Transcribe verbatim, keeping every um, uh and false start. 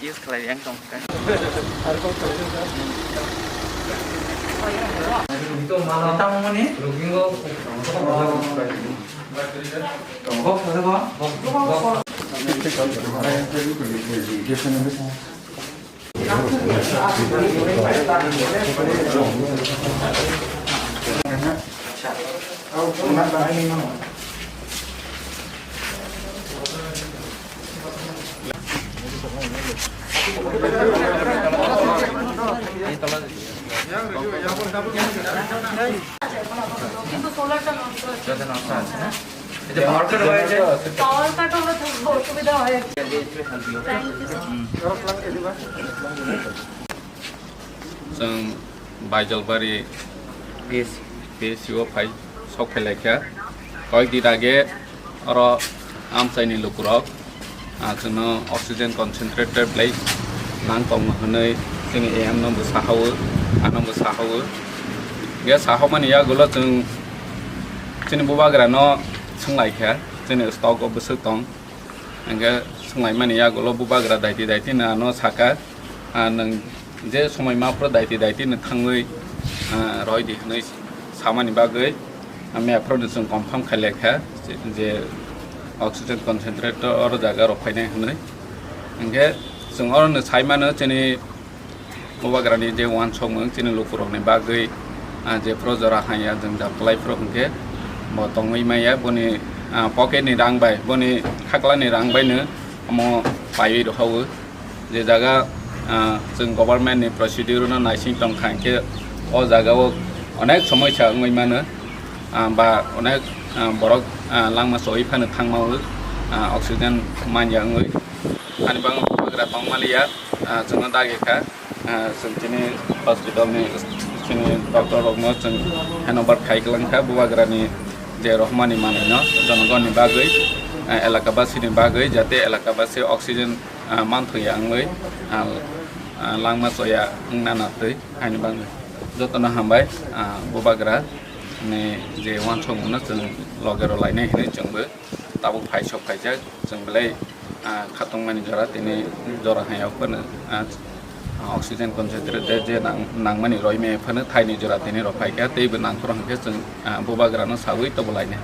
Use khlai yang tong kha. Tamo mani? কিন্তু সোলারটা নষ্ট হচ্ছে। যাতে নষ্ট আছে, হ্যাঁ? এই যে পাওয়ার কাট হয়েছে। পাওয়ার কাট হলে তো অসুবিধা হয়। Thank you, sir. Chwng Baijalbari P S C o phai sok phai laikha. Koyek din age oro amchaini lukurok, ah, chwngno oxygen concentrator belai nang tongo hwnwi chini A M no bo sahawo, ano bo sahawo. Ge sahamani yagulo chwng chini bubagrano swnglaikha, chini stock o bwswk tong. Hingke swnglaimani yagulo bubagra daiti daiti no ano saka, ah, nwng je somoi ma phuru daiti daiti no thangwi, ah, roidi hwnwi samani bagwi, ah, mia phuru no chwng confirm khailai kha je, je oxygen concentrator oro jaga rok phainai hwnwi. Hingke chwng oro no sai mano chini bubagrani je uansukmung chini lukurokni bagwi, ah, jephuru jora hanya jwngjal kwlaiphuru hwnkhe bo tongwi maya, boni, ah, pocketni rang bai, boni khaklani rang baino omo paiwi rohao. Je jaga, ah, chwng governmentni procedure-no naising tongkha, hwnkhe o jagao onek somosya wngwi mano, ah, ba onek, ah, borok, ah, langma choi phano thangmao, ah, oxygen manya wngwi. Ani bagwi bubagra tongmaliya, ah, chwngno dagi kha. Ah, chwng chini hospital ni chini doctor rokno chwng handover khai kwlang kha bubagra ni je rohmani manwi no jonogon ni bagwi, ah, elaka basi ni bagwi, jate elaka basi oxygen, ah, manthokya wngwi, ah, ah, langma choya wngna natwi haini bagwi jotono hambai, ah, bubagra ni je uansukmung no chwng loge rw lainai hinwi chwngbo tabuk phai sok phaijak chwng belai, ah, khatungmani jora tini jora hai phano, ah, oxygen concentrator je nang-, nangmani roimaya phano thaini jora tini rw phaikha teibo nangphuru hwnkhe chwng, ah, bubagrano sawi tobo lainai.